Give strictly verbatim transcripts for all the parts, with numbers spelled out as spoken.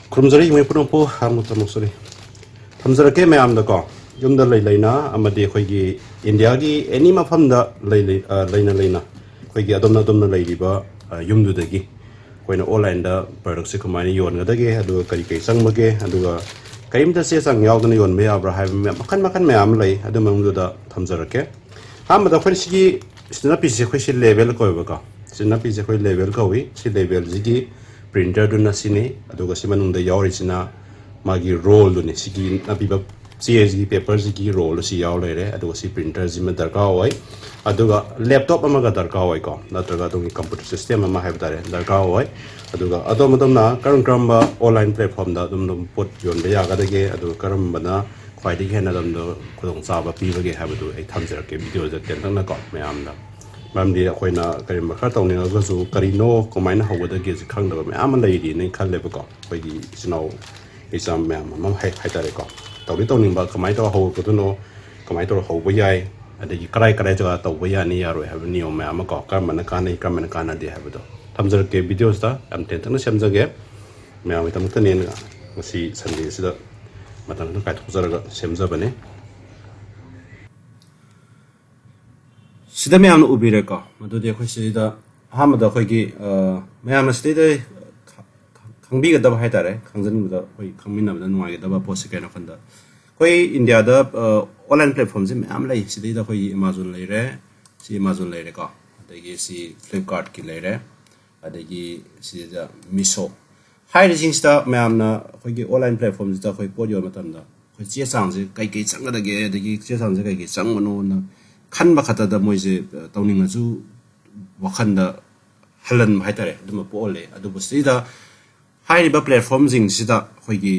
ꯈꯨꯔꯨꯝꯖꯔꯤ ꯏꯃꯣꯏ ꯄꯨꯝꯅꯃꯛꯄꯨ꯫ ꯍꯥ, ꯃꯨꯛꯇ ꯃꯨꯛꯆꯔꯤ꯫ ꯊꯝꯖꯔꯛꯀꯦ ꯃꯌꯥꯝꯗꯀꯣ, ꯌꯨꯝꯗ ꯂꯩ ꯂꯩꯅ ꯑꯃꯗꯤ ꯑꯩꯈꯣꯏꯒꯤ ꯏꯟꯗꯤꯌꯥꯒꯤ ꯑꯦꯅꯤ ꯃꯐꯝꯗ ꯂꯩ ꯂꯩ, ꯑ, ꯂꯩꯅ ꯂꯩꯅ ꯑꯩꯈꯣꯏꯒꯤ ꯑꯗꯣꯝꯅ ꯑꯗꯣꯝꯅ ꯂꯩꯔꯤꯕ, ꯑ, ꯌꯨꯝꯗꯨꯗꯒꯤ ꯑꯩꯈꯣꯏꯅ ꯑꯣꯟꯂꯥꯏꯟꯗ ꯄ꯭ꯔꯗꯛꯁꯦ ꯀꯃꯥꯏꯅ ꯌꯣꯟꯒꯗꯒꯦ, ꯑꯗꯨꯒ ꯀꯔꯤ ꯀꯔꯤ ꯆꯪꯕꯒꯦ, ꯑꯗꯨꯒ ꯀꯔꯤꯝꯇ ꯆꯦ ꯆꯥꯡ ꯌꯥꯎꯗꯅ ꯌꯣꯟꯕ ꯌꯥꯕ꯭ꯔꯥ ꯍꯥꯏꯕ ꯃꯌꯥꯝ, ꯃꯈꯜ ꯃꯈꯜ ꯃꯌꯥꯝ ꯑꯃ ꯂꯩ꯫ ꯑꯗꯨ ꯃꯅꯨꯡꯗꯨꯗ ꯊꯝꯖꯔꯛꯀꯦ꯫ ꯑꯍꯥꯟꯕꯗ ꯑꯩꯈꯣꯏꯅ ꯁꯤꯒꯤ ꯁꯤꯗ ꯅꯞꯄꯤꯁꯦ ꯑꯩꯈꯣꯏ ꯁꯤ ꯂꯦꯕꯦꯜ ꯀꯧꯋꯦꯕꯀꯣ꯫ ꯁꯤ ꯅꯞꯄꯤꯁꯦ ꯑꯩꯈꯣꯏ ꯂꯦꯕꯦꯜ ꯀꯧꯏ꯫ ꯁꯤ ꯂꯦꯕꯦꯜꯁꯤꯒꯤ ꯄ꯭ꯔꯤꯟꯇꯔꯗꯨꯅ ꯁꯤꯅꯤ, ꯑꯗꯨꯒ ꯁꯤ ꯃꯅꯨꯡꯗ ꯌꯥꯎꯔꯤꯁꯤꯅ ꯃꯥꯒꯤ ꯔꯣꯜꯗꯨꯅꯤ꯫ ꯁꯤꯒꯤ ꯅꯞꯄꯤꯕ ꯆꯦꯁꯤꯒꯤ, ꯄꯦꯄꯔꯁꯤꯒꯤ ꯔꯣꯜꯗꯣ ꯁꯤ ꯌꯥꯎ ꯂꯩꯔꯦ꯫ ꯑꯗꯨꯒ ꯁꯤ ꯄ꯭ꯔꯤꯟꯇꯔꯁꯤꯃ ꯗꯔꯀꯥꯔ ꯑꯣꯏ, ꯑꯗꯨꯒ ꯂꯦꯞꯇꯣꯞ ꯑꯃꯒ ꯗꯔꯀꯥꯔ ꯑꯣꯏꯀꯣ, ꯅꯠꯇ꯭ꯔꯒ ꯑꯗꯣꯝꯒꯤ ꯀꯝꯄ꯭ꯌꯨꯇꯔ ꯁꯤꯁꯇꯦꯝ ꯑꯃ ꯍꯥꯏꯕ ꯇꯥꯔꯦ, ꯗꯔꯀꯥꯔ ꯑꯣꯏ꯫ ꯑꯗꯨꯒ ꯑꯗꯣꯝ ꯑꯗꯣꯝꯅ ꯀꯔꯝ ꯀꯔꯝꯕ ꯑꯣꯟꯂꯥꯏꯟ ꯄ꯭ꯂꯦꯠꯐꯣꯝꯗ ꯑꯗꯨꯝ ꯑꯗꯨꯝ ꯄꯣꯠ ꯌꯣꯟꯕ ꯌꯥꯒꯗꯒꯦ, ꯑꯗꯨꯒ ꯀꯔꯝꯕꯅ ꯈ꯭ꯋꯥꯏꯗꯒꯤ ꯍꯦꯟꯅ ꯑꯗꯣꯝꯗ ꯈꯨꯗꯣꯡꯆꯥꯕ ꯄꯤꯕꯒꯦ ꯍꯥꯏꯕꯗꯨ ꯑꯩ ꯊꯝꯖꯔꯛꯀꯦ ꯚꯤꯗꯤꯑꯣꯁꯤꯗ ꯇꯦꯟꯇꯛꯅꯀꯣ ꯃꯌꯥꯝꯗ꯫ ꯃꯔꯝꯗꯤ ꯑꯩꯈꯣꯏꯅ ꯀꯔꯤꯒꯨꯝꯕ ꯈꯔ ꯇꯧꯅꯤꯡꯉꯒꯁꯨ ꯀꯔꯤꯅꯣ, ꯀꯃꯥꯏꯅ ꯍꯧꯒꯗꯒꯦꯁꯦ ꯈꯪꯗꯕ ꯃꯌꯥꯝ ꯑꯃ ꯂꯩꯔꯤꯅ ꯈꯜꯂꯦꯕꯀꯣ, ꯑꯩꯈꯣꯏꯒꯤ ꯏꯆꯤꯟ ꯏꯅꯥꯎ ꯏꯆꯥ ꯃꯌꯥꯝ ꯑꯃ ꯍꯥꯏ-, ꯍꯥꯏꯇꯥꯔꯦꯀꯣ꯫ ꯇꯧꯗꯤ ꯇꯧꯅꯤꯡꯕ, ꯀꯃꯥꯏꯅ ꯇꯧꯔ ꯍꯧꯒꯗꯣꯏꯅꯣ, ꯀꯃꯥꯏꯅ ꯇꯧꯔ ꯍꯧꯕ ꯌꯥꯏ, ꯑꯗꯒꯤ ꯀꯔꯥꯏ ꯀꯔꯥꯏ ꯖꯒꯥ ꯇꯧꯕ ꯌꯥꯅꯤ ꯌꯥꯔꯣꯏ ꯍꯥꯏꯕ ꯅꯤꯌꯣꯝ ꯃꯌꯥꯝ ꯑꯃ ꯀꯣ, ꯀꯔꯝꯕꯅ ꯀꯥꯟꯅꯩ, ꯀꯔꯝꯕꯅ ꯀꯥꯟꯅꯗꯦ ꯍꯥꯏꯕꯗꯣ ꯊꯝꯖꯔꯛꯀꯦ ꯚꯤꯗꯤꯑꯣꯁꯤꯗ꯫ ꯌꯥꯝ ꯇꯦꯟꯇꯛꯅ ꯁꯦꯝꯖꯒꯦ, ꯃꯌꯥꯝꯒꯤꯗꯃꯛꯇꯅꯦꯅ ꯉꯁꯤ ꯁꯟꯗꯦꯁꯤꯗ ꯃꯇꯝ ꯈꯤꯇꯪ ꯀꯥꯏꯊꯣꯛꯆꯔꯒ ꯁꯦꯝꯖꯕꯅꯦ꯫ ꯁꯤꯗ ꯃꯌꯥꯝꯅ ꯎꯕꯤꯔꯦꯀꯣ꯫ ꯃꯗꯨꯗꯤ ꯑꯩꯈꯣꯏ ꯁꯤꯗ ꯑꯍꯥꯟꯕꯗ ꯑꯩꯈꯣꯏꯒꯤ, ꯑ, ꯃꯌꯥꯝꯅ ꯁꯤꯗꯩꯗ ꯈ-, ꯈ-, ꯈꯪꯕꯤꯒꯗꯕ ꯍꯥꯏꯇꯥꯔꯦ, ꯈꯪꯖꯤꯟꯕꯗ ꯑꯩꯈꯣꯏ ꯈꯪꯃꯤꯟꯅꯕꯗ ꯅꯨꯡꯉꯥꯏꯒꯗꯕ ꯄꯣꯠꯁꯦ ꯀꯩꯅꯣ ꯍꯥꯏ ꯀꯥꯟꯗ, ꯑꯩꯈꯣꯏ ꯏꯟꯗꯤꯌꯥꯗ, ꯑ, ꯑꯣꯟꯂꯥꯏꯟ ꯄ꯭ꯂꯦꯠꯐꯣꯝꯁꯦ ꯃꯌꯥꯝ ꯂꯩ꯫ ꯁꯤꯗꯩꯗ ꯑꯩꯈꯣꯏꯒꯤ ꯑꯦꯃꯥꯖꯣꯟ ꯂꯩꯔꯦ, ꯁꯤ ꯑꯦꯃꯥꯖꯣꯟ ꯂꯩꯔꯦꯀꯣ, ꯑꯗꯒꯤ ꯁꯤ ꯐ꯭ꯂꯤꯞꯀꯥꯔꯠꯀꯤ ꯂꯩꯔꯦ, ꯑꯗꯒꯤ ꯁꯤꯗ ꯃꯤꯁꯣ ꯍꯥꯏꯔꯤꯁꯤꯡꯁꯤꯗ ꯃꯌꯥꯝꯅ ꯑꯩꯈꯣꯏꯒꯤ ꯑꯣꯟꯂꯥꯏꯟ ꯄ꯭ꯂꯦꯠꯐꯣꯝꯁꯤꯗ ꯑꯩꯈꯣꯏ ꯄꯣꯠ ꯌꯣꯟꯕ ꯃꯇꯝꯗ ꯑꯩꯈꯣꯏ ꯆꯦ ꯆꯥꯡꯁꯦ ꯀꯩ ꯀꯩ ꯆꯪꯒꯗꯒꯦ, ꯑꯗꯒꯤ ꯆꯦ ꯆꯥꯡꯁꯦ ꯀꯩ ꯀꯩ ꯆꯪꯕꯅꯣꯅ ꯈꯟꯕ ꯈꯛꯇꯗ ꯃꯣꯏꯁꯦ, ꯑ, ꯇꯧꯅꯤꯡꯉꯁꯨ ꯋꯥꯈꯜꯗ ꯍꯜꯍꯟꯕ ꯍꯥꯏꯇꯥꯔꯦ, ꯑꯗꯨꯝꯕ ꯄꯣꯛꯍꯜꯂꯦ꯫ ꯑꯗꯨꯕꯨ ꯁꯤꯗꯩꯗ ꯍꯥꯏꯔꯤꯕ ꯄ꯭ꯂꯦꯠꯐꯣꯝꯁꯤꯡꯁꯤꯗ ꯑꯩꯈꯣꯏꯒꯤ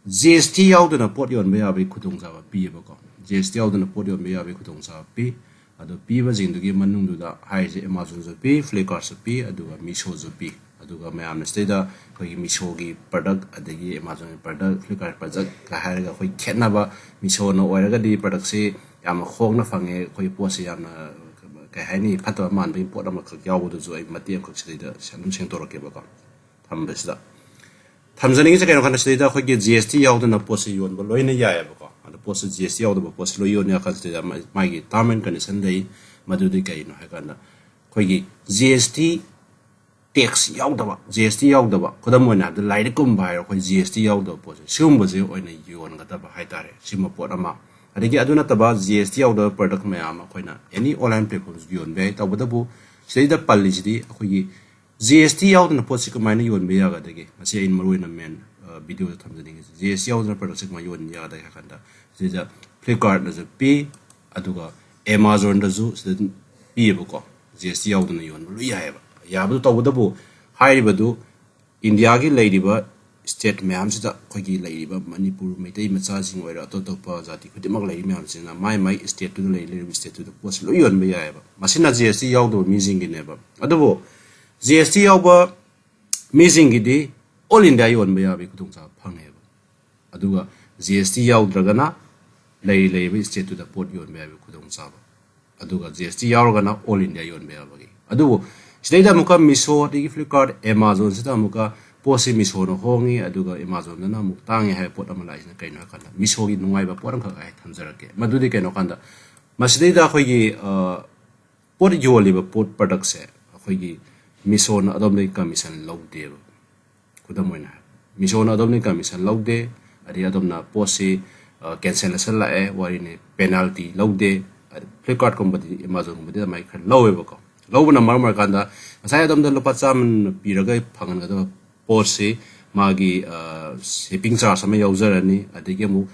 ꯖꯤ ꯑꯦꯁ ꯇꯤ ꯌꯥꯎꯗꯅ ꯄꯣꯠ ꯌꯣꯟꯕ ꯌꯥꯕꯒꯤ ꯈꯨꯗꯣꯡꯆꯥꯕ ꯄꯤꯌꯦꯕꯀꯣ꯫ ꯖꯤ ꯑꯦꯁ ꯇꯤ ꯌꯥꯎꯗꯅ ꯄꯣꯠ ꯌꯣꯟꯕ ꯌꯥꯕꯒꯤ ꯈꯨꯗꯣꯡꯆꯥꯕ ꯄꯤ꯫ ꯑꯗꯣ ꯄꯤꯕꯁꯤꯡꯗꯨꯒꯤ ꯃꯅꯨꯡꯗꯨꯗ ꯍꯥꯏꯔꯤꯁꯦ ꯑꯦꯃꯥꯖꯣꯟꯁꯨ ꯄꯤ, ꯐ꯭ꯂꯤꯞꯀꯥꯔꯠꯁꯨ ꯄꯤ, ꯑꯗꯨꯒ ꯃꯤꯁꯣꯁꯨ ꯄꯤ꯫ ꯑꯗꯨꯒ ꯃꯌꯥꯝꯅ ꯁꯤꯗꯩꯗ ꯑꯩꯈꯣꯏꯒꯤ ꯃꯤꯁꯣꯒꯤ ꯄ꯭ꯔꯗꯛ ꯑꯗꯒꯤ ꯑꯦꯃꯥꯖꯣꯟꯒꯤ ꯄ꯭ꯔꯗꯛ, ꯐ꯭ꯂꯤꯞꯀꯥꯔꯠ ꯄ꯭ꯔꯗꯛꯀ ꯍꯥꯏꯔꯒ ꯑꯩꯈꯣꯏ ꯈꯦꯠꯅꯕ, ꯃꯤꯁꯣꯅ ꯑꯣꯏꯔꯒꯗꯤ ꯄ꯭ꯔꯗꯛꯁꯤ ꯌꯥꯝꯅ ꯍꯣꯡꯅ ꯐꯪꯉꯦ, ꯑꯩꯈꯣꯏ ꯄꯣꯠꯁꯤ ꯌꯥꯝꯅ, ꯀꯩ ꯍꯥꯏꯅꯤ, ꯐꯠꯇꯕ ꯃꯥꯟꯕꯒꯤ ꯄꯣꯠ ꯑꯃꯈꯛ ꯌꯥꯎꯕꯗꯨꯁꯨ ꯑꯩ ꯃꯇꯦꯛ ꯑꯃꯈꯛ ꯁꯤꯗꯩꯗ ꯑꯗꯨꯝ ꯁꯦꯡꯗꯣꯔꯛꯀꯦꯕꯀꯣ꯫ ꯊꯝꯕꯁꯤꯗ ꯊꯝꯖꯅꯤꯡꯉꯤꯁꯦ ꯀꯩꯅꯣ ꯍꯥꯏ ꯀꯥꯟꯗ, ꯁꯤꯗꯩꯗ ꯑꯩꯈꯣꯏꯒꯤ G S T ꯌꯥꯎꯗꯅ ꯄꯣꯠꯁꯦ ꯌꯣꯟꯕ ꯂꯣꯏꯅ ꯌꯥꯏꯑꯕꯀꯣ꯫ ꯑꯗꯣ ꯄꯣꯠꯁꯦ G S T ꯌꯥꯎꯗꯕ ꯄꯣꯠꯁꯦ ꯂꯣꯏ ꯌꯣꯟ ꯌꯥꯀꯥꯟꯁꯤꯗ ꯃꯥ-, ꯃꯥꯒꯤ term and condition ꯂꯩ꯫ ꯃꯗꯨꯗꯤ ꯀꯩꯅꯣ ꯍꯥꯏ ꯀꯥꯟꯗ, ꯑꯩꯈꯣꯏꯒꯤ G S T tax ꯌꯥꯎꯗꯕ, G S T ꯌꯥꯎꯗꯕ, ꯈꯨꯗꯝ ꯑꯣꯏꯅ ꯍꯥꯏꯔꯕꯗ ꯂꯥꯏꯔꯤꯛꯀꯨꯝꯕ ꯍꯥꯏꯔꯣ, ꯑꯩꯈꯣꯏ G S T ꯌꯥꯎꯗꯕ ꯄꯣꯠꯁꯦ, ꯁꯤꯒꯨꯝꯕꯁꯦ ꯑꯣꯏꯅ ꯌꯣꯟꯒꯗꯕ ꯍꯥꯏꯇꯥꯔꯦ꯫ ꯁꯤꯃ ꯄꯣꯠ ꯑꯃ꯫ ꯑꯗꯒꯤ ꯑꯗꯨ ꯅꯠꯇꯕ G S T ꯌꯥꯎꯗꯕ product ꯃꯌꯥꯝ ꯑꯃ ꯑꯩꯈꯣꯏꯅ any online platform ꯌꯣꯟꯕ ꯌꯥꯏ꯫ ꯇꯧꯕꯇꯕꯨ ꯁꯤꯗꯩꯗ ꯄꯜꯂꯤꯁꯤꯗꯤ ꯑꯩꯈꯣꯏꯒꯤ G S T ꯌꯥꯎꯗꯅ ꯄꯣꯠꯁꯤ ꯀꯃꯥꯏꯅ ꯌꯣꯟꯕ ꯌꯥꯒꯗꯒꯦ? ꯃꯁꯤ ꯑꯩꯅ ꯃꯔꯨ ꯑꯣꯏꯅ main, ꯑ, video ꯗ ꯊꯝꯖꯅꯤꯡꯉꯤꯁꯦ꯫ G S T ꯌꯥꯎꯗꯅ product ꯁꯤ ꯀꯃꯥꯏꯅ ꯌꯣꯟꯕ ꯌꯥꯒꯗꯒꯦ ꯍꯥꯏ ꯀꯥꯟꯗ, ꯁꯤꯗ Flipkart ꯅꯁꯨ ꯄꯤ, ꯑꯗꯨꯒ Amazon ꯗꯁꯨ ꯁꯤꯗ ꯑꯗꯨꯝ ꯄꯤꯌꯦꯕꯀꯣ, G S T ꯌꯥꯎꯗꯅ ꯌꯣꯟꯕ ꯂꯣꯏ ꯌꯥꯏꯑꯕ꯫ ꯌꯥꯕꯗꯨ ꯇꯧꯕꯇꯕꯨ ꯍꯥꯏꯔꯤꯕꯗꯨ India ꯒꯤ ꯂꯩꯔꯤꯕ state ꯃꯌꯥꯝꯁꯤꯗ, ꯑꯩꯈꯣꯏꯒꯤ ꯂꯩꯔꯤꯕ ꯃꯅꯤꯄꯨꯔ ꯃꯩꯇꯩ ꯃꯆꯥꯁꯤꯡ ꯑꯣꯏꯔꯣ, ꯑꯇꯣꯞ ꯑꯇꯣꯞꯄ ꯖꯥꯇꯤ ꯈꯨꯗꯤꯡꯃꯛ ꯂꯩꯔꯤ ꯃꯌꯥꯝꯁꯤꯅ ꯃꯥꯏ ꯃꯥꯏ state ꯇꯨꯗ ꯂꯩ-, ꯂꯩꯔꯤꯕ state ꯇꯨꯗ ꯄꯣꯠꯁꯤ ꯂꯣꯏ ꯌꯣꯟꯕ ꯌꯥꯏꯑꯕ꯫ ꯃꯁꯤꯅ G S T ꯌꯥꯎꯗꯕ ꯃꯤꯁꯤꯡꯒꯤꯅꯦꯕ꯫ ꯑꯗꯨꯕꯨ G S T ꯌꯥꯎꯕ ꯃꯤꯁꯤꯡꯒꯤꯗꯤ all India ꯌꯣꯟꯕ ꯌꯥꯕꯒꯤ ꯈꯨꯗꯣꯡꯆꯥꯕ ꯐꯪꯉꯦꯕ꯫ ꯑꯗꯨꯒ G S T ꯌꯥꯎꯗ꯭ꯔꯒꯅ ꯂꯩꯔꯤ ꯂꯩꯔꯤꯕ state ꯇꯨꯗ ꯄꯣꯠ ꯌꯣꯟꯕ ꯌꯥꯕꯒꯤ ꯈꯨꯗꯣꯡꯆꯥꯕ, ꯑꯗꯨꯒ G S T ꯌꯥꯎꯔꯒꯅ all India ꯌꯣꯟꯕ ꯌꯥꯕꯒꯤ꯫ ꯑꯗꯨꯕꯨ ꯁꯤꯗꯩꯗ ꯑꯃꯨꯛꯀ Meesho, ꯑꯗꯒꯤ Flipkart, Amazon ꯁꯤꯗ ꯑꯃꯨꯛꯀ ꯄꯣꯠꯁꯤ Meesho ꯅ ꯍꯣꯡꯉꯤ, ꯑꯗꯨꯒ Amazon ꯗꯅ ꯑꯃꯨꯛ ꯇꯥꯡꯉꯤ ꯍꯥꯏꯕ ꯄꯣꯠ ꯑꯃ ꯂꯥꯛꯏꯁꯤꯅ ꯀꯩꯅꯣ ꯍꯥꯏ ꯀꯥꯟꯗ, Meesho ꯒꯤ ꯅꯨꯡꯉꯥꯏꯕ ꯄꯣꯠ ꯑꯃꯈꯛ ꯑꯩ ꯊꯝꯖꯔꯛꯀꯦ꯫ ꯃꯗꯨꯗꯤ ꯀꯩꯅꯣ ꯀꯥꯟꯗ, ꯃꯁꯤꯗꯩꯗ ꯑꯩꯈꯣꯏꯒꯤ, ꯑ, ꯄꯣꯠ ꯌꯣꯜꯂꯤꯕ ꯄꯣꯠ product ꯁꯦ ꯑꯩꯈꯣꯏꯒꯤ Meesho ꯅ ꯑꯗꯣꯝꯗꯒꯤ commission ꯂꯧꯗꯦꯕ꯫ ꯈꯨꯗꯝ ꯑꯣꯏꯅ ꯍꯥꯏ, Meesho ꯅ ꯑꯗꯣꯝꯗꯒꯤ commission ꯂꯧꯗꯦ, ꯑꯗꯩ ꯑꯗꯣꯝꯅ ꯄꯣꯠꯁꯤ, ꯑ, cancellation ꯂꯥꯛꯑꯦ ꯋꯥꯔꯤꯅꯤ, penalty ꯂꯧꯗꯦ꯫ ꯑꯗ Flipkart ꯀꯨꯝꯕꯗꯤ, Amazon ꯒꯨꯝꯕꯗꯤ ꯑꯗꯨꯃꯥꯏꯅ ꯈꯔ ꯂꯧꯋꯦꯕꯀꯣ꯫ ꯂꯧꯕꯅ ꯃꯔꯝ ꯑꯣꯏꯔꯀꯥꯟꯗ ꯉꯁꯥꯏ ꯑꯗꯣꯝꯗ ꯂꯨꯄꯥ ꯆꯥꯝꯃ ꯄꯤꯔꯒ ꯐꯪꯍꯟꯒꯗꯕ ꯄꯣꯠꯁꯤ ꯃꯥꯒꯤ, ꯑ, shipping charge ꯑꯃ ꯌꯥꯎꯖꯔꯅꯤ, ꯑꯗꯒꯤ ꯑꯃꯨꯛ,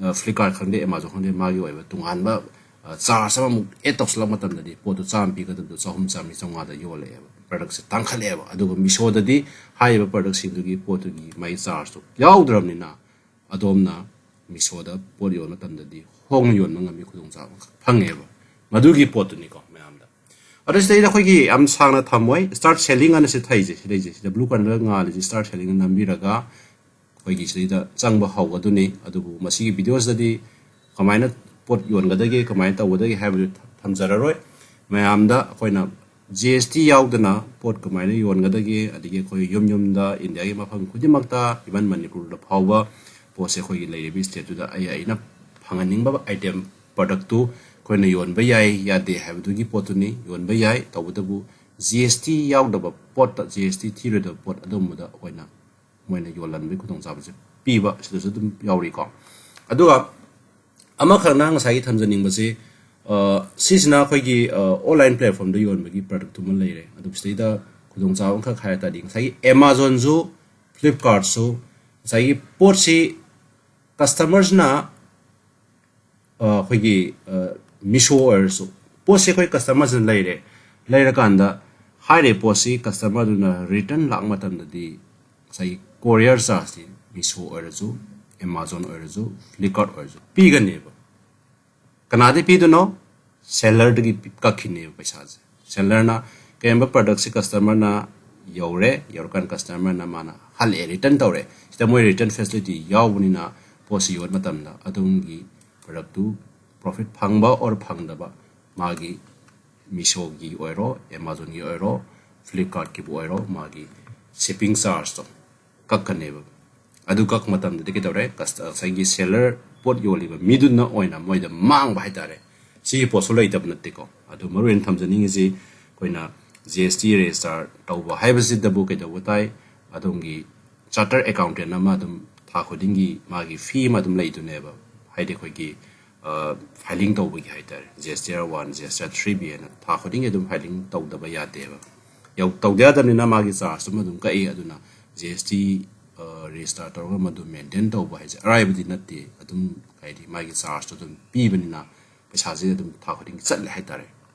ꯑ, Flipkart ꯈꯪꯗꯦ, Amazon ꯈꯪꯗꯦ, ꯃꯥꯒꯤ ꯑꯣꯏꯕ ꯇꯣꯉꯥꯟꯕ, ꯑ, charge ꯑꯃꯃꯨꯛ add ꯇꯧꯁꯤꯜꯂꯛꯄ ꯃꯇꯝꯗꯗꯤ ꯄꯣꯠꯇꯨ ꯆꯥꯝꯃ ꯄꯤꯒꯗꯕꯗꯣ ꯆꯍꯨꯝ, ꯆꯥꯝꯃꯔꯤ, ꯆꯥꯝꯃꯉꯥꯗ ꯌꯣꯜꯂꯛꯑꯦꯕ꯫ Product ꯁꯦ ꯇꯥꯡꯈꯠꯂꯛꯑꯦꯕ꯫ ꯑꯗꯨꯒ Meesho ꯗꯗꯤ ꯍꯥꯏꯔꯤꯕ product ꯁꯤꯡꯗꯨꯒꯤ ꯄꯣꯠꯇꯨꯒꯤ ꯃꯥꯒꯤ charge ꯇꯨ ꯌꯥꯎꯗ꯭ꯔꯕꯅꯤꯅ ꯑꯗꯣꯝꯅ Meesho ꯗ ꯄꯣꯠ ꯌꯣꯟꯕ ꯃꯇꯝꯗꯗꯤ ꯍꯣꯡꯅ ꯌꯣꯟꯕ ꯉꯝꯃꯤ, ꯈꯨꯗꯣꯡꯆꯥꯕ ꯑꯃꯈꯛ ꯐꯪꯉꯦꯕ꯫ ꯃꯗꯨꯒꯤ ꯄꯣꯠꯇꯨꯅꯤꯀꯣ ꯃꯌꯥꯝꯗ꯫ ꯑꯗꯣ ꯁꯤꯗꯩꯗ ꯑꯩꯈꯣꯏꯒꯤ ꯌꯥꯝ ꯁꯥꯡꯅ ꯊꯝꯃꯣꯏ, start selling ꯑꯅ ꯁꯤ ꯊꯩꯁꯦ, ꯁꯤꯗꯩꯁꯦ, ꯁꯤꯗ blue colour ꯗ ꯉꯥꯜꯂꯤꯁꯦ start selling ꯑꯅ ꯅꯝꯕꯤꯔꯒ ꯑꯩꯈꯣꯏꯒꯤ ꯁꯤꯗꯩꯗ ꯆꯪꯕ ꯍꯧꯒꯗꯣꯏꯅꯤ꯫ ꯑꯗꯨꯕꯨ ꯃꯁꯤꯒꯤ video ꯁꯤꯗꯗꯤ ꯀꯃꯥꯏꯅ ꯄꯣꯠ ꯌꯣꯟꯒꯗꯒꯦ, ꯀꯃꯥꯏꯅ ꯇꯧꯒꯗꯒꯦ ꯍꯥꯏꯕꯗꯨ ꯊꯝꯖꯔꯔꯣꯏ꯫ ꯃꯌꯥꯝꯗ ꯑꯩꯈꯣꯏꯅ ꯖꯤ ꯑꯦꯁ ꯇꯤ ꯌꯥꯎꯗꯅ ꯄꯣꯠ ꯀꯃꯥꯏꯅ ꯌꯣꯟꯒꯗꯒꯦ, ꯑꯗꯒꯤ ꯑꯩꯈꯣꯏ ꯌꯨꯝ ꯌꯨꯝꯗ, ꯏꯟꯗꯤꯌꯥꯒꯤ ꯃꯐꯝ ꯈꯨꯗꯤꯡꯃꯛꯇ, even ꯃꯅꯤꯄꯨꯔꯗ ꯐꯥꯎꯕ ꯄꯣꯠꯁꯦ ꯑꯩꯈꯣꯏꯒꯤ ꯂꯩꯔꯤꯕ ꯁ꯭ꯇꯦꯠꯇꯨꯗ ꯑꯩ, ꯑꯩꯅ ꯐꯪꯍꯟꯅꯤꯡꯕ ꯑꯥꯏꯇꯦꯝ, ꯄ꯭ꯔꯗꯛꯇꯨ ꯑꯩꯈꯣꯏꯅ ꯌꯣꯟꯕ ꯌꯥꯏ ꯌꯥꯗꯦ ꯍꯥꯏꯕꯗꯨꯒꯤ ꯄꯣꯠꯇꯨꯅꯤ꯫ ꯌꯣꯟꯕ ꯌꯥꯏ, ꯇꯧꯕꯇꯕꯨ ꯖꯤ ꯑꯦꯁ ꯇꯤ ꯌꯥꯎꯗꯕ ꯄꯣꯠꯇ, ꯖꯤ ꯑꯦꯁ ꯇꯤ ꯊꯤꯔꯣꯏꯗꯕ ꯄꯣꯠ ꯑꯗꯨꯝꯕꯗ ꯑꯩꯈꯣꯏꯅ ꯃꯣꯏꯅ ꯌꯣꯜꯍꯟꯕꯒꯤ ꯈꯨꯗꯣꯡꯆꯥꯕꯁꯦ ꯄꯤꯕ, ꯁꯤꯗꯁꯨ ꯑꯗꯨꯝ ꯌꯥꯎꯔꯤꯀꯣ꯫ ꯑꯗꯨꯒ ꯑꯃꯈꯛꯅ ꯉꯁꯥꯏꯒꯤ ꯊꯝꯖꯅꯤꯡꯕꯁꯤ, ꯑ, ꯁꯤꯁꯤꯅ ꯑꯩꯈꯣꯏꯒꯤ, ꯑ, ꯑꯣꯟꯂꯥꯏꯟ ꯄ꯭ꯂꯦꯠꯐꯣꯝꯗ ꯌꯣꯟꯕꯒꯤ ꯄ꯭ꯔꯗꯛꯇꯨꯃ ꯂꯩꯔꯦ꯫ ꯑꯗꯨ ꯁꯤꯗꯩꯗ ꯈꯨꯗꯣꯡꯆꯥꯕ ꯑꯃꯈꯛ ꯍꯥꯏꯔ ꯇꯥꯔꯗꯤ, ꯉꯁꯥꯏꯒꯤ ꯑꯦꯃꯥꯖꯣꯟꯁꯨ, ꯐ꯭ꯂꯤꯞꯀꯥꯔꯠꯁꯨ ꯉꯁꯥꯏꯒꯤ ꯄꯣꯠꯁꯤ ꯀꯁꯇꯃꯔꯁꯤꯅ, ꯑ, ꯑꯩꯈꯣꯏꯒꯤ, ꯑ, ꯃꯤꯁꯣ ꯑꯣꯏꯔꯁꯨ, ꯄꯣꯠꯁꯦ ꯑꯩꯈꯣꯏ ꯀꯁꯇꯃꯔꯁꯤꯅ ꯂꯩꯔꯦ, ꯂꯩꯔꯀꯥꯟꯗ ꯍꯥꯏꯔꯤꯕ ꯄꯣꯠꯁꯤ ꯀꯁꯇꯃꯔꯗꯨꯅ ꯔꯤꯇꯔꯟ ꯂꯥꯛꯄ ꯃꯇꯝꯗꯗꯤ ꯉꯁꯥꯏꯒꯤ ꯀꯣꯔꯤꯌꯔ ꯆꯥꯔꯖꯁꯤ ꯃꯤꯁꯣ ꯑꯣꯏꯔꯁꯨ, ꯑꯦꯃꯥꯖꯣꯟ ꯑꯣꯏꯔꯁꯨ, ꯐ꯭ꯂꯤꯞꯀꯥꯔꯠ ꯑꯣꯏꯔꯁꯨ ꯄꯤꯒꯅꯦꯕ꯫ ꯀꯅꯥꯗꯒꯤ ꯄꯤꯗꯣꯏꯅꯣ? ꯁꯦꯂꯔꯗꯒꯤ ꯄꯤ-, ꯀꯛꯈꯤꯅꯦꯕ ꯄꯩꯁꯥꯁꯦ꯫ ꯁꯦꯂꯔꯅ ꯀꯔꯤꯒꯨꯝꯕ ꯄ꯭ꯔꯗꯛꯁꯦ ꯀꯁꯇꯃꯔꯅ ꯌꯧꯔꯦ, ꯌꯧꯔꯀꯥꯟꯗ ꯀꯁꯇꯃꯔꯅ ꯃꯥꯅ ꯍꯜꯂꯛꯑꯦ, ꯔꯤꯇꯔꯟ ꯇꯧꯔꯦ, ꯁꯤꯗ ꯃꯣꯏ ꯔꯤꯇꯔꯟ ꯐꯦꯁꯤꯂꯤꯇꯤ ꯌꯥꯎꯕꯅꯤꯅ ꯄꯣꯠꯁꯤ ꯌꯣꯟꯕ ꯃꯇꯝꯗ ꯑꯗꯣꯝꯒꯤ ꯄ꯭ꯔꯗꯛꯇꯨ ꯄ꯭ꯔꯣꯐꯤꯠ ꯐꯪꯕ ꯑꯣꯔ ꯐꯪꯗꯕ, ꯃꯥꯒꯤ ꯃꯤꯁꯣꯒꯤ ꯑꯣꯏꯔꯣ, ꯑꯦꯃꯥꯖꯣꯟꯒꯤ ꯑꯣꯏꯔꯣ, ꯐ꯭ꯂꯤꯞꯀꯥꯔꯠꯀꯤꯕꯨ ꯑꯣꯏꯔꯣ, ꯃꯥꯒꯤ ꯁꯤꯞꯄꯤꯡ ꯆꯥꯔꯖꯇꯣ ꯀꯛꯀꯅꯦꯕ꯫ ꯑꯗꯨ ꯀꯛꯄ ꯃꯇꯝꯗꯗꯤ ꯀꯩꯗꯧꯔꯦ? ꯀꯁ-, ꯉꯁꯥꯏꯒꯤ ꯁꯦꯂꯔ, ꯄꯣꯠ ꯌꯣꯜꯂꯤꯕ ꯃꯤꯗꯨꯅ ꯑꯣꯏꯅ ꯃꯣꯏꯗ ꯃꯥꯡꯕ ꯍꯥꯏꯇꯥꯔꯦ꯫ ꯁꯤꯒꯤ ꯄꯣꯠꯁꯨ ꯂꯩꯇꯕ ꯅꯠꯇꯦꯀꯣ꯫ ꯑꯗꯨ ꯃꯔꯨ ꯑꯣꯏꯅ ꯊꯝꯖꯅꯤꯡꯉꯤꯁꯤ, ꯑꯩꯈꯣꯏꯅ ꯖꯤ ꯑꯦꯁ ꯇꯤ ꯔꯦꯖꯤꯁꯇꯥꯔ ꯇꯧꯕ ꯍꯥꯏꯕꯁꯤꯗꯕꯨ ꯀꯩꯗꯧꯕ ꯇꯥꯏ? ꯑꯗꯣꯝꯒꯤ ꯆꯥꯔꯇꯔ ꯑꯦꯀꯥꯎꯟꯇꯦꯟ ꯑꯃ ꯑꯗꯨꯝ ꯊꯥ ꯈꯨꯗꯤꯡꯒꯤ ꯃꯥꯒꯤ ꯐꯤ ꯑꯃ ꯑꯗꯨꯝ ꯂꯩꯗꯣꯏꯅꯦꯕ꯫ ꯍꯥꯏꯗꯤ ꯑꯩꯈꯣꯏꯒꯤ, ꯑ, ꯐꯥꯏꯂꯤꯡ ꯇꯧꯕꯒꯤ ꯍꯥꯏꯇꯥꯔꯦ, ꯖꯤ ꯑꯦꯁ ꯇꯤ ꯑꯥꯔ ꯋꯥꯟ, ꯖꯤ ꯑꯦꯁ ꯇꯤ ꯑꯥꯔ ꯊ꯭ꯔꯤ ꯕꯤ ꯍꯥꯏꯅ ꯊꯥ ꯈꯨꯗꯤꯡꯒꯤ ꯑꯗꯨꯝ ꯐꯥꯏꯂꯤꯡ ꯇꯧꯗꯕ ꯌꯥꯗꯦꯕ꯫ ꯌꯧ-, ꯇꯧꯗ ꯌꯥꯗꯕꯅꯤꯅ ꯃꯥꯒꯤ ꯆꯥꯔꯖꯇꯨꯃ ꯑꯗꯨꯝ ꯀꯛꯏ꯫ ꯑꯗꯨꯅ ꯖꯤ ꯑꯦꯁ ꯇꯤ, ꯑ, ꯔꯦꯖꯤꯁꯇꯥꯔ ꯇꯧꯔꯒ ꯃꯗꯨ ꯃꯦꯟꯇꯦꯟ ꯇꯧꯕ ꯍꯥꯏꯁꯦ ꯑꯔꯥꯏꯕꯗꯤ ꯅꯠꯇꯦ꯫ ꯑꯗꯨꯝ, ꯍꯥꯏꯗꯤ, ꯃꯥꯒꯤ ꯆꯥꯔꯖꯇꯣ ꯑꯗꯨꯝ ꯄꯤꯕꯅꯤꯅ ꯄꯩꯁꯥꯁꯦ ꯑꯗꯨꯝ ꯊꯥ ꯈꯨꯗꯤꯡꯒꯤ ꯆꯠꯂꯦ ꯍꯥꯏꯇꯥꯔꯦ꯫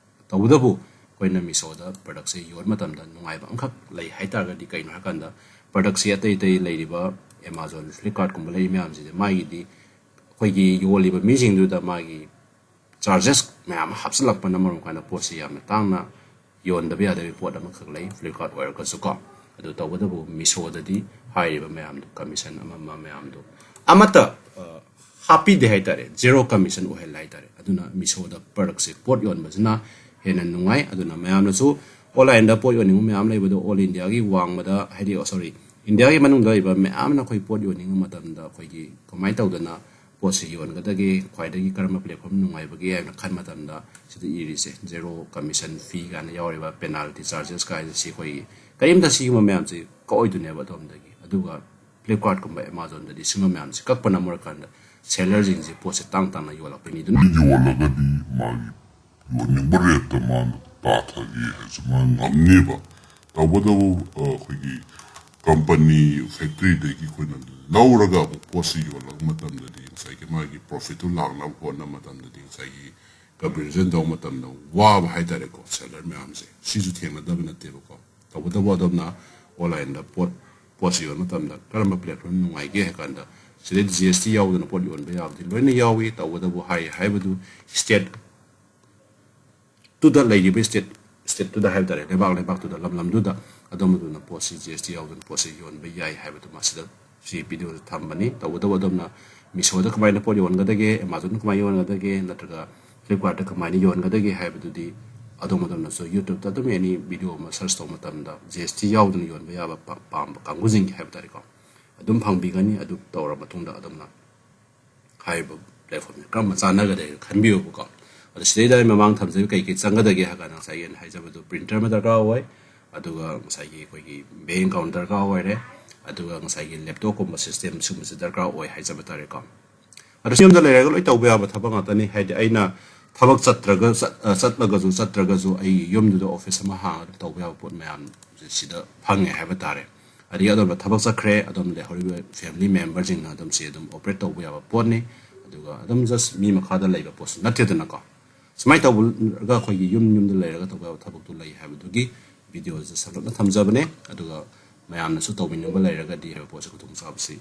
ꯇꯧꯕꯇꯕꯨ ꯑꯩꯈꯣꯏꯅ ꯃꯤꯁꯣꯗ ꯄ꯭ꯔꯗꯛꯁꯦ ꯌꯣꯟꯕ ꯃꯇꯝꯗ ꯅꯨꯡꯉꯥꯏꯕ ꯑꯃꯈꯛ ꯂꯩ ꯍꯥꯏꯇꯥꯔꯒꯗꯤ, ꯀꯩꯅꯣ ꯍꯥꯏꯔꯀꯥꯟꯗ, ꯄ꯭ꯔꯗꯛꯁꯦ ꯑꯇꯩ ꯑꯇꯩ ꯂꯩꯔꯤꯕ ꯑꯦꯃꯥꯖꯣꯟ, ꯐ꯭ꯂꯤꯞꯀꯥꯔꯠꯀꯨꯝꯕ ꯂꯩꯔꯤ ꯃꯌꯥꯝꯁꯤꯗꯤ, ꯃꯥꯒꯤꯗꯤ ꯑꯩꯈꯣꯏꯒꯤ ꯌꯣꯜꯂꯤꯕ ꯃꯤꯁꯤꯡꯗꯨꯗ ꯃꯥꯒꯤ ꯆꯥꯔꯖꯦꯁ ꯃꯌꯥꯝ ꯑꯃ ꯍꯥꯞꯆꯤꯜꯂꯛꯄꯅ ꯃꯔꯝ ꯑꯣꯏꯔꯀꯥꯟꯗ ꯄꯣꯠꯁꯤ ꯌꯥꯝꯅ ꯇꯥꯡꯅ ꯌꯣꯟꯗꯕ ꯌꯥꯗꯕꯒꯤ ꯄꯣꯠ ꯑꯃꯈꯛ ꯂꯩ, ꯐ꯭ꯂꯤꯞꯀꯥꯔꯠ ꯑꯣꯏꯔꯒꯁꯨꯀꯣ꯫ ꯑꯗꯨ ꯇꯧꯕꯇꯕꯨ ꯃꯤꯁꯣꯗꯗꯤ ꯍꯥꯏꯔꯤꯕ ꯃꯌꯥꯝꯗꯣ, ꯀꯃꯤꯁꯟ ꯑꯃ ꯑꯃ ꯃꯌꯥꯝꯗꯣ ꯑꯃꯠꯇ, ꯑ, ꯍꯥꯞꯄꯤꯗꯦ ꯍꯥꯏꯇꯥꯔꯦ, ꯖꯦꯔꯣ ꯀꯃꯤꯁꯟ ꯑꯣꯏꯍꯜꯂꯦ ꯍꯥꯏꯇꯥꯔꯦ꯫ ꯑꯗꯨꯅ ꯃꯤꯁꯣꯗ ꯄ꯭ꯔꯗꯛꯁꯦ, ꯄꯣꯠ ꯌꯣꯟꯕꯁꯤꯅ ꯍꯦꯟꯅ ꯅꯨꯡꯉꯥꯏ꯫ ꯑꯗꯨꯅ ꯃꯌꯥꯝꯅꯁꯨ online-ꯗ ꯄꯣꯠ ꯌꯣꯟꯅꯤꯡꯕ ꯃꯌꯥꯝ ꯂꯩꯕꯗꯣ, all India-ꯒꯤ ꯋꯥꯡꯃꯗ, ꯍꯥꯏꯗꯤ, ꯑꯣ, sorry, India-ꯒꯤ ꯃꯅꯨꯡꯗ ꯂꯩꯕ ꯃꯌꯥꯝꯅ ꯑꯩꯈꯣꯏ ꯄꯣꯠ ꯌꯣꯟꯅꯤꯡꯕ ꯃꯇꯝꯗ ꯑꯩꯈꯣꯏꯒꯤ ꯀꯃꯥꯏꯅ ꯇꯧꯗꯅ ꯄꯣꯠꯁꯤ ꯌꯣꯟꯒꯗꯒꯦ, ꯈ꯭ꯋꯥꯏꯗꯒꯤ ꯀꯔꯝꯕ platform ꯅꯨꯡꯉꯥꯏꯕꯒꯦ ꯍꯥꯏꯅ ꯈꯟꯕ ꯃꯇꯝꯗ, ꯁꯤꯗ ꯏꯔꯤꯁꯦ, zero commission fee ꯀꯥꯏꯅ ꯌꯥꯎꯔꯤꯕ, penalty charges ꯀꯥꯏꯅ, ꯁꯤ ꯑꯩꯈꯣꯏꯒꯤ ꯀꯔꯤꯝꯇ ꯁꯤꯒꯨꯝꯕ ꯃꯌꯥꯝꯁꯤ ꯀꯛꯑꯣꯏꯗꯣꯏꯅꯦꯕ ꯑꯗꯣꯝꯗꯒꯤ꯫ ꯑꯗꯨꯒ Flipkart-ꯀꯨꯝꯕ Amazon-ꯗꯗꯤ ꯁꯤꯒꯨꯝꯕ ꯃꯌꯥꯝꯁꯤ ꯀꯛꯄꯅ ꯃꯔꯝ ꯑꯣꯏꯔꯀꯥꯟꯗ seller-ꯁꯤꯡꯁꯤ ꯄꯣꯠꯁꯤ ꯇꯥꯡ ꯇꯥꯡꯅ ꯌꯣꯜꯂꯛꯄꯅꯤ꯫ ꯑꯗꯨꯅ ꯌꯣꯜꯂꯒꯗꯤ ꯃꯥꯒꯤ ꯌꯣꯟꯅꯤꯡꯕ rate-ꯇ ꯃꯥꯅ ꯇꯥꯊꯒꯦ ꯍꯥꯏꯔꯁꯨ ꯃꯥ ꯉꯝꯅꯦꯕ꯫ ꯇꯧꯕꯇꯕꯨ, ꯑ, ꯑꯩꯈꯣꯏꯒꯤ company, factory-ꯗꯒꯤ ꯑꯩꯈꯣꯏꯅ ꯂꯧꯔꯒ ꯑꯃꯨꯛ ꯄꯣꯠꯁꯤ ꯌꯣꯜꯂꯛꯄ ꯃꯇꯝꯗꯗꯤ ꯉꯁꯥꯏꯒꯤ ꯃꯥꯒꯤ profit-ꯇꯨ ꯂꯥꯛꯅꯕ ꯍꯣꯠꯅꯕ ꯃꯇꯝꯗꯗꯤ ꯉꯁꯥꯏꯒꯤ comparison ꯇꯧꯕ ꯃꯇꯝꯗ ꯋꯥꯕ ꯍꯥꯏꯇꯥꯔꯦꯀꯣ, seller ꯃꯌꯥꯝꯁꯦ꯫ ꯁꯤꯁꯨ ꯊꯦꯡꯅꯗꯕ ꯅꯠꯇꯦꯕꯀꯣ꯫ ꯇꯧꯕꯇꯕꯨ ꯑꯗꯣꯝꯅ online-ꯗ ꯄꯣꯠ, ꯄꯣꯠꯁꯤ ꯌꯣꯟꯕ ꯃꯇꯝꯗ ꯀꯔꯝꯕ platform ꯅꯨꯡꯉꯥꯏꯒꯦ ꯍꯥꯏ ꯀꯥꯟꯗ, ꯁꯤꯗꯩ G S T ꯌꯥꯎꯗꯅ ꯄꯣꯠ ꯌꯣꯟꯕ ꯌꯥꯕꯗꯤ ꯂꯣꯏꯅ ꯌꯥꯎꯏ꯫ ꯇꯧꯕꯇꯕꯨ ꯍꯥꯏ ꯍꯥꯏꯕꯗꯨ state ꯇꯨꯗ ꯂꯩꯔꯤꯕ state, state-ꯇꯨꯗ ꯍꯥꯏꯕ ꯇꯥꯔꯦ, ꯂꯩꯕꯥꯛ, ꯂꯩꯕꯥꯛꯇꯨꯗ, ꯂꯝ ꯂꯝꯗꯨꯗ ꯑꯗꯣꯝ ꯑꯗꯨꯅ ꯄꯣꯠꯁꯤ G S T ꯌꯥꯎꯗꯅ ꯄꯣꯠꯁꯤ ꯌꯣꯟꯕ ꯌꯥꯏ ꯍꯥꯏꯕꯗꯨ ꯃꯁꯤꯗ ꯁꯤ video-ꯗ ꯊꯝꯕꯅꯤ꯫ ꯇꯧꯕꯇꯕꯨ ꯑꯗꯣꯝꯅ Meesho-ꯗ ꯀꯃꯥꯏꯅ ꯄꯣꯠ ꯌꯣꯟꯒꯗꯒꯦ, Amazon-ꯗ ꯀꯃꯥꯏꯅ ꯌꯣꯟꯒꯗꯒꯦ, ꯅꯠꯇ꯭ꯔꯒ Flipkart-ꯇ ꯀꯃꯥꯏꯅ ꯌꯣꯟꯒꯗꯒꯦ ꯍꯥꯏꯕꯗꯨꯗꯤ ꯑꯗꯣꯝ ꯑꯗꯣꯝꯅꯁꯨ YouTube-ꯇ ꯑꯗꯨꯝ any video ꯑꯃ search ꯇꯧꯕ ꯃꯇꯝꯗ G S T ꯌꯥꯎꯗꯅ ꯌꯣꯟꯕ ꯌꯥꯕ ꯄꯥ-, ꯄꯥꯝꯕ ꯀꯥꯡꯕꯨꯁꯤꯡꯒꯤ ꯍꯥꯏꯕ ꯇꯥꯔꯦꯀꯣ, ꯑꯗꯨꯝ ꯐꯪꯕꯤꯒꯅꯤ꯫ ꯑꯗꯨ ꯇꯧꯔ ꯃꯇꯨꯡꯗ ꯑꯗꯣꯝꯅ ꯍꯥꯏꯔꯤꯕ platform-ꯁꯦ ꯀꯔꯝꯕ ꯆꯥꯟꯅꯒꯗꯒꯦ ꯈꯟꯕꯤꯌꯨꯕꯀꯣ꯫ ꯑꯗꯣ ꯁꯤꯗꯩꯗ ꯑꯩ ꯃꯃꯥꯡ ꯊꯝꯖꯔꯤꯕ ꯀꯩ ꯀꯩ ꯆꯪꯒꯗꯒꯦ ꯍꯥꯏ ꯀꯥꯟꯗ, ꯉꯁꯥꯏꯒꯤ ꯑꯩꯅ ꯍꯥꯏꯖꯕꯗꯣ, printer ꯑꯃ ꯗꯔꯀꯥꯔ ꯑꯣꯏ, ꯑꯗꯨꯒ ꯉꯁꯥꯏꯒꯤ ꯑꯩꯈꯣꯏꯒꯤ bank account ꯗꯔꯀꯥꯔ ꯑꯣꯏꯔꯦ, ꯑꯗꯨꯒ ꯉꯁꯥꯏꯒꯤ laptop-ꯀꯨꯝꯕ system ꯁꯤꯒꯨꯝꯕꯁꯤ ꯗꯔꯀꯥꯔ ꯑꯣꯏ ꯍꯥꯏꯖꯕ ꯇꯥꯔꯦꯀꯣ꯫ ꯑꯗꯣ ꯁꯤ ꯌꯨꯝꯗ ꯂꯩꯔꯒ ꯂꯣꯏ ꯇꯧꯕ ꯌꯥꯕ ꯊꯕꯛ ꯉꯥꯛꯇꯅꯤ꯫ ꯍꯥꯏꯗꯤ ꯑꯩꯅ ꯊꯕꯛ ꯆꯠꯇ꯭ꯔꯒ, ꯆꯠ-, ꯑ, ꯆꯠꯂꯒꯁꯨ ꯆꯠꯇ꯭ꯔꯒꯁꯨ ꯑꯩꯒꯤ ꯌꯨꯝꯗꯨꯗ office ꯑꯃ ꯍꯥꯡꯉꯒ ꯑꯗꯨꯝ ꯇꯧꯕ ꯌꯥꯕ ꯄꯣꯠ ꯃꯌꯥꯝꯁꯦ ꯁꯤꯗ ꯐꯪꯉꯦ ꯍꯥꯏꯕ ꯇꯥꯔꯦ꯫ ꯑꯗꯒꯤ ꯑꯗꯣꯝꯗ ꯊꯕꯛ ꯆꯠꯈ꯭ꯔꯦ, ꯑꯗꯣꯝꯗ ꯂꯩꯍꯧꯔꯤꯕ family member-ꯁꯤꯡꯅ ꯑꯗꯨꯝ ꯁꯤ ꯑꯗꯨꯝ operate ꯇꯧꯕ ꯌꯥꯕ ꯄꯣꯠꯅꯤ꯫ ꯑꯗꯨꯒ ꯑꯗꯨꯝ just ꯃꯤ ꯃꯈꯥꯗ ꯂꯩꯕ ꯄꯣꯠꯁꯨ ꯅꯠꯇꯦꯗꯅꯀꯣ꯫ ꯁꯨꯃꯥꯏꯅ ꯇꯧꯔꯒ ꯑꯩꯈꯣꯏꯒꯤ ꯌꯨꯝ ꯌꯨꯝꯗ ꯂꯩꯔꯒ ꯇꯧꯕ ꯌꯥꯕ ꯊꯕꯛꯇꯨ ꯂꯩ ꯍꯥꯏꯕꯗꯨꯒꯤ video-ꯁꯦ ꯁꯝꯂꯞꯅ ꯊꯝꯖꯕꯅꯦ꯫ ꯑꯗꯨꯒ ꯃꯌꯥꯝꯅꯁꯨ ꯇꯧꯕꯤꯅꯤꯡꯕ ꯂꯩꯔꯒꯗꯤ ꯍꯥꯏꯔꯤꯕ ꯄꯣꯠꯁꯦ, ꯈꯨꯗꯣꯡꯆꯥꯕꯁꯤ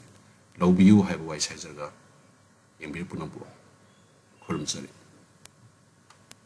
ꯂꯧꯕꯤꯌꯨ ꯍꯥꯏꯕ ꯋꯥꯍꯩ ꯍꯥꯏꯖꯔꯒ ꯌꯦꯡꯕꯤꯔꯤꯕ ꯄꯨꯝꯅꯃꯛꯄꯨ ꯈꯨꯔꯨꯝꯖꯔꯤ꯫